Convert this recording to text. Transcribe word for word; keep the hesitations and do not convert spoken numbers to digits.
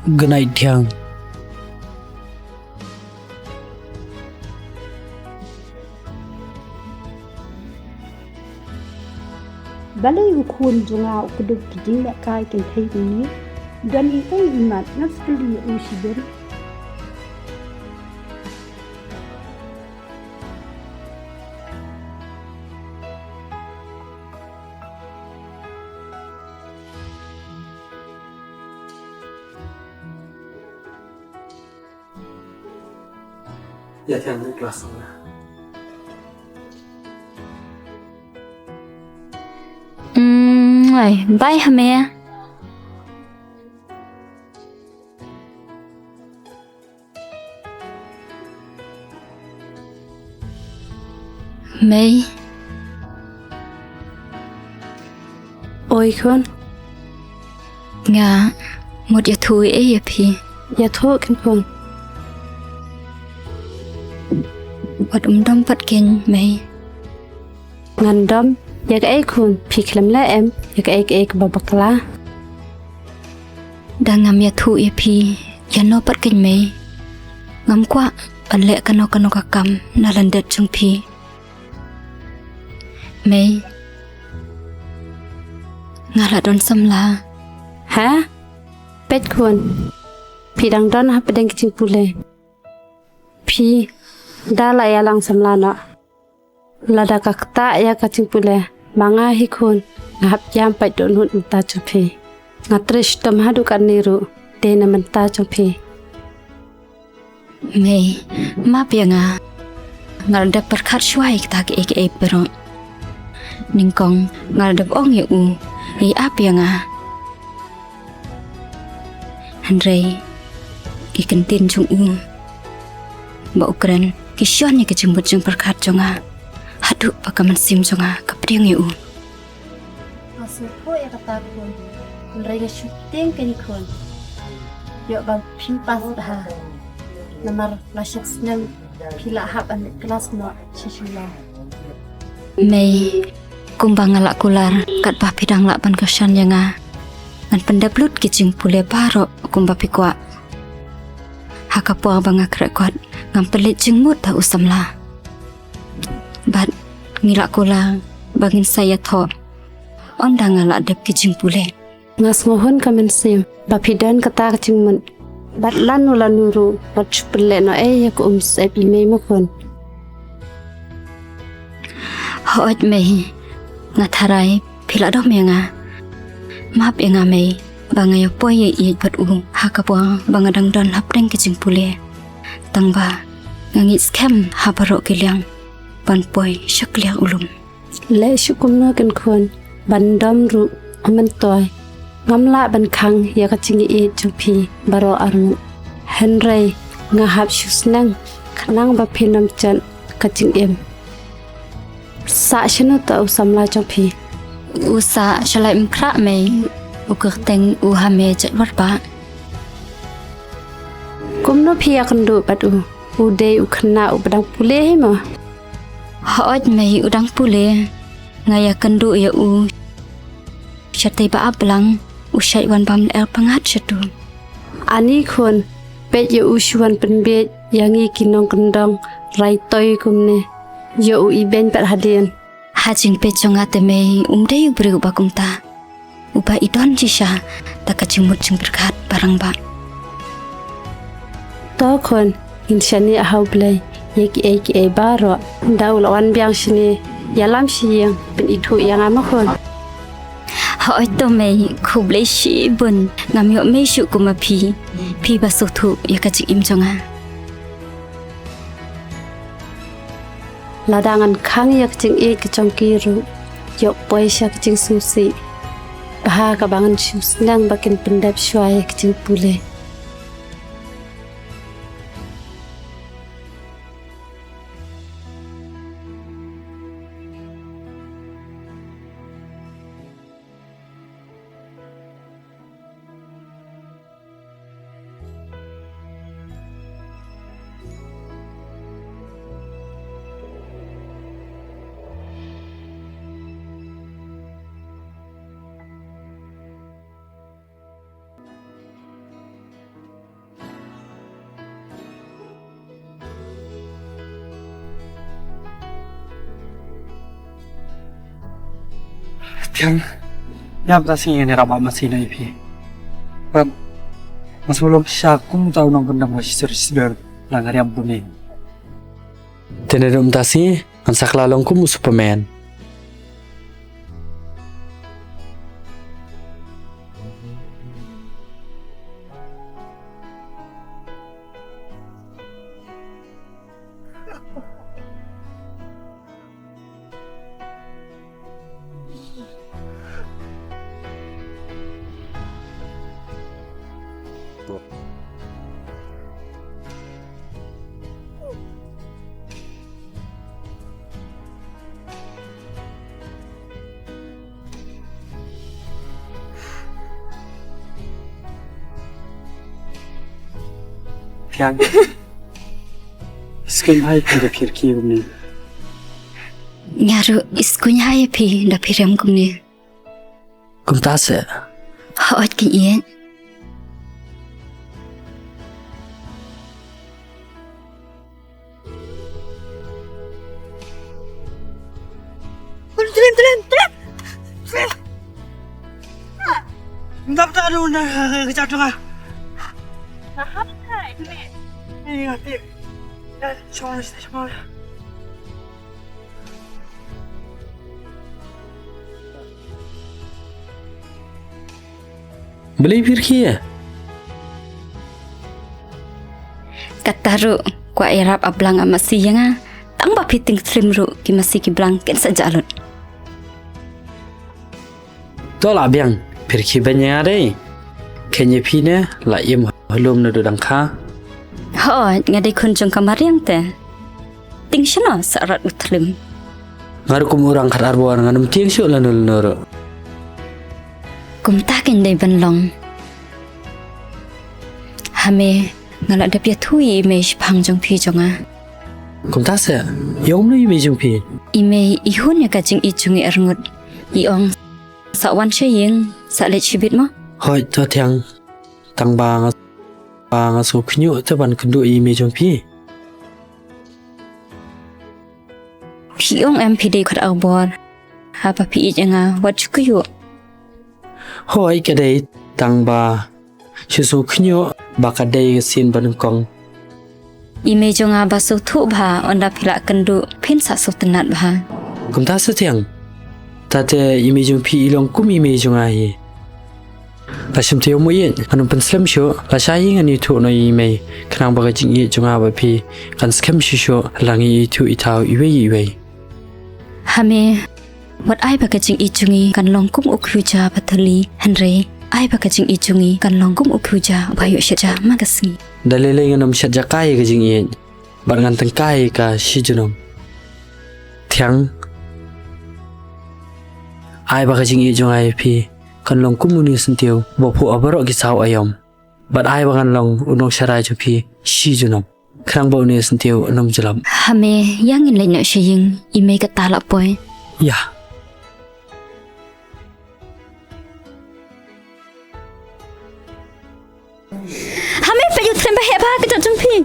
Good night, Thiang. Balei u khun jong nga u kdup ki jinglehkai kynthei kumne? Don ei ei imat, ngan sa kylli ïa u shibun. Ïa, Thiang, class na. Mm, ai, bye, Hame. Mei. Oi khun. Nga mut ïathuh ei ei ïa phi. Ïathuh keiñ khun. Wat ym dom pat keiñ Mei. Ngan dom ïa kaei khun, phi khlem leh em ïa kaei kaei kaba bakla. Da ngam ïathuh ïa phi ïano pat keiñ Mei. Ngam kwah ban leh kano kano ka kam na lyndet jong phi. Mei, nga la don samla. Ha? Peit khun, phi dang don hapdeng ki jingpule. Phi da la ïalang samla noh. Lada ka ktah ïa ka jingpule, ma nga hi khun, nga hap ïam pait dohnud mynta jong phi. Nga trei shitom haduh katne ruh dei na bynta jong phi. Mei, map ïa nga. Nga la dep pyrkhat shuwa ïa kita kiei kiei baroh. Nyngkong nga la dep ong ïa u ïa ap ïa nga. Hynrei ki ktien jong u ba u kren ki shon ïa ka jingmut jingpyrkhat jong nga. Haduh ba ka mynsiem jong nga ka pdiang ïa u. Nga sngewthuh ïa kata khun. Hynrei nga shu tieng keiñ khun. Ïoh ba phim pass bha. Namar la shiphew snem phi la hap ban leit klas noh shisha. Mei, kumba nga la kular, katba phi dang lah ban kyrshan ïa nga, ngan pyndep lut ki jingpule baroh kumba phi kwah. Ha ka por ba nga khreh kot, ngam pynleit jingmut da u samla. Bad ngi la kular ba ngin sa ïathoh ynda nga la dep ki jingpule. Nga sngewhun ka mynsiem ba phi don kata ka jingmut. Bad lano lano ruh wat shu pynleh noh ei ïa ka um syep i mei mo khun. Hooid mei, nga tharai phi la dom ïa nga. Map ïa nga mei ba nga ïa poi ïa ïeit bad u ha ka por ba nga dang don hapdeng ki jingpule. Tang ba nga ngeit skhem ha baroh ki liang ban poi sha kliar u lum. Leh shuh kumno keiñ khun, ban dom ruh ym myntoi. Ngam lah ban khang ïa ka jingïeit jong phi baroh arngut. Hynrei nga hap shu sneng khnang ba phin ym jot ka jingim. Sah shano ta u samla jong phi? U sah sha Laitumkhrah mei, u kyrteng u Hame Jaitwarbah. Kumno phi ïakynduh bad u? U dei u khynnah uba dang pule hi mo? Hooid mei, u dang pule. Nga ïakynduh ïa u shatei ba ap blang, u shait wan bam lyer pyngngad shatu. Ani khun, peit ïa u shu wan pynbieit ïa ngi ki nongkyndong rai toi kumne. Ïa u ibeiñ pat hadien. Ha jingpeit jong nga te mei, um dei u briew uba kumta. Uba i don shisha da ka jingmut jingpyrkhat ba rangbah. To khun, ngin shaniah ha U Blei ïa kiei kiei baroh. Da u la wan biang shane, ïalam sha ïing, pynithuh ïa nga mo khun. Hooid to mei, khublei shibun. Ngam ïoh mei shuh kum ma phi. Phi ba sngewthuh ïa ka jingim jong nga. Lada ngan khang ïa ka jingïeit ka jong ki ruh, ïoh poi sha ka jingsngewsih. Bha kaba ngan shu sneng ba kin pyndep shuwa ïa ka jingpule. Thiang, ïa mynta sngi ngan ïarap ap masi na ïa phi. Bad nga sngewlong shisha kumta u nongkyndong ba shisha shisha la nga riam kumne. Te naduh mynta sngi ngan sa kylla long kum u Superman. Thiang. Sngewbha ïa phi da phi riam kumne. Nga ruh sngewbha ïa phi da phi riam kumne. Kumta seh. Hooid, kin ïeit. Tlim, tlim, tlim. Ngap ta du na ka jatuh nga. Ngap ta ini. Ini ngap. Dah, sorry, sorry. Balei phi rkhie? Kata ruh kwah ïarap ap lang ap masi ïa nga. Tang ba phi tieng tlim ruh ki masi ki blang kin sa jah lut. To lah biang, phi rkhie beiñ ïa nga dei. Kane phi ne la im halum naduh dang kha. Hooid, nga dei khun jong ka mariang te. Tieng shano sa rat u tlim. Nga ruh kum u rang khat ar bor ngan ym tieng shuh lano lano ruh. Kumta kein dei ban long. Hame, nga la dep ïathuh ïa i mei shaphang jong phi jong nga. Kumta seh, i ong kumno i mei jong phi? I mei i hun ïa ka jingïeit jong ngi arngut. I ong sa wan sha ïing, sa leit shibit mo. Hooid to Thiang. Tang ba nga, ba nga sngewkhynñiuh te ban kynduh ïa i mei jong phi. Phi ong em phi dei khat ar bor. Haba phi ïeit ïa nga wat ju kyiuh. Hooid ka dei, tang ba shu sngewkhynñiuh ba ka dei ka sien ba nyngkong. I mei jong nga ba sngewthuh bha, ynda phi la kynduh phin sa sngewtynnat bha. Kumta seh Thiang. Tate i mei jong phi i long kum i mei jong nga hi. Lashim te ïoh mo ïeit, ngan ym pynslem shuh, lashai ngan ïathuh noh ïa i mei, khnang ba ka jingïeit jong nga bad phi kan skhem shuh shuh, lada ngi ïathuh ithaw iwei ïa iwei. Hame, wat ai ba ka jingïeit jong ngi kan long kum u khlur ja ba thylli, hynrei ai ba ka jingïeit jong ngi kan long kum u khlur ja ba ïoh shet ja man ka sngi. Da lei lei ngan ym shet ja kai ïa ka jingïeit, bad ngan tyngkai ïa ka shi junom. Thiang, ai ba ka jingïeit jong nga ïa phi kan long kum une u syntiew ba phuh ha baroh ki saw aïom. Bad ai ba ngan long u nongsharai jong phi shi junom. Khnang ba une u syntiew un ym jlop. Hame, ïa ngin leit noh sha ïing, i mei kata la poi. Ïa. Hame, peit u thlem ba heh bha ka jot jong phi.